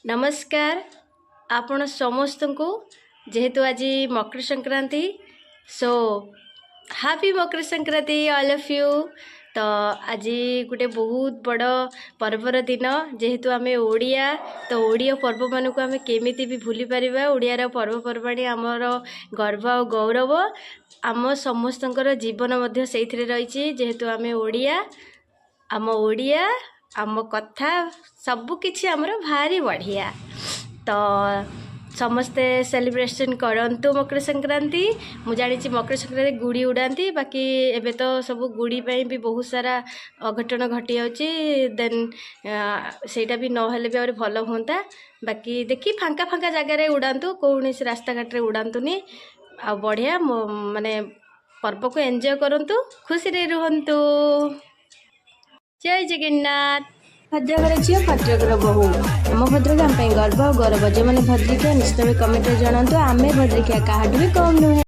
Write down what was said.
ନମସ୍କାର ଆପଣ ସମସ୍ତଙ୍କୁ। ଯେହେତୁ ଆଜି Makar Sankranti, so happy Makar Sankranti all of you. ତ ଆଜି ଗୋଟେ ବହୁତ ବଡ଼ ପର୍ବର ଦିନ। ଯେହେତୁ ଆମେ ଓଡ଼ିଆ, ତ ଓଡ଼ିଆ ପର୍ବମାନଙ୍କୁ ଆମେ କେମିତି ବି ଭୁଲି ପାରିବା? ଓଡ଼ିଆର ପର୍ବପର୍ବାଣୀ ଆମର ଗର୍ବ ଆଉ ଗୌରବ। ଆମ ସମସ୍ତଙ୍କର ଜୀବନ ମଧ୍ୟ ସେଇଥିରେ ରହିଛି। ଯେହେତୁ ଆମେ ଓଡ଼ିଆ, ଆମ ଓଡ଼ିଆ, ଆମ କଥା, ସବୁକିଛି ଆମର ଭାରି ବଢ଼ିଆ। ତ ସମସ୍ତେ ସେଲିବ୍ରେସନ୍ କରନ୍ତୁ ମକର ସଂକ୍ରାନ୍ତି। ମୁଁ ଜାଣିଛି ମକର ସଂକ୍ରାନ୍ତି ଗୁଡ଼ି ଉଡ଼ାନ୍ତି, ବାକି ଏବେ ତ ସବୁ ଗୁଡ଼ି ପାଇଁ ବି ବହୁତ ସାରା ଅଘଟଣ ଘଟିଯାଉଛି। ଦେନ୍ ସେଇଟା ବି ନହେଲେ ବି ଆହୁରି ଭଲ ହୁଅନ୍ତା। ବାକି ଦେଖି ଫାଙ୍କା ଫାଙ୍କା ଜାଗାରେ ଉଡ଼ାନ୍ତୁ, କୌଣସି ରାସ୍ତାଘାଟରେ ଉଡ଼ାନ୍ତୁନି। ଆଉ ବଢ଼ିଆ ମାନେ ପର୍ବକୁ ଏନ୍ଜୟ କରନ୍ତୁ, ଖୁସିରେ ରୁହନ୍ତୁ। ଜୟ ଜଗନ୍ନାଥ। ଭଦ୍ରକର ଝିଅ, ଭଦ୍ରକର ବୋହୂ। ଆମ ଭଦ୍ରକ ଆମ ପାଇଁ ଗର୍ବ ଆଉ ଗୌରବ। ଯେଉଁମାନେ ଭଦ୍ରକିଆ, ନିଶ୍ଚିତ ଭାବେ କମେଣ୍ଟରେ ଜଣାନ୍ତୁ। ଆମେ ଭଦ୍ରକିଆ କାହାଠୁ ବି କମ୍ ନୁହେଁ।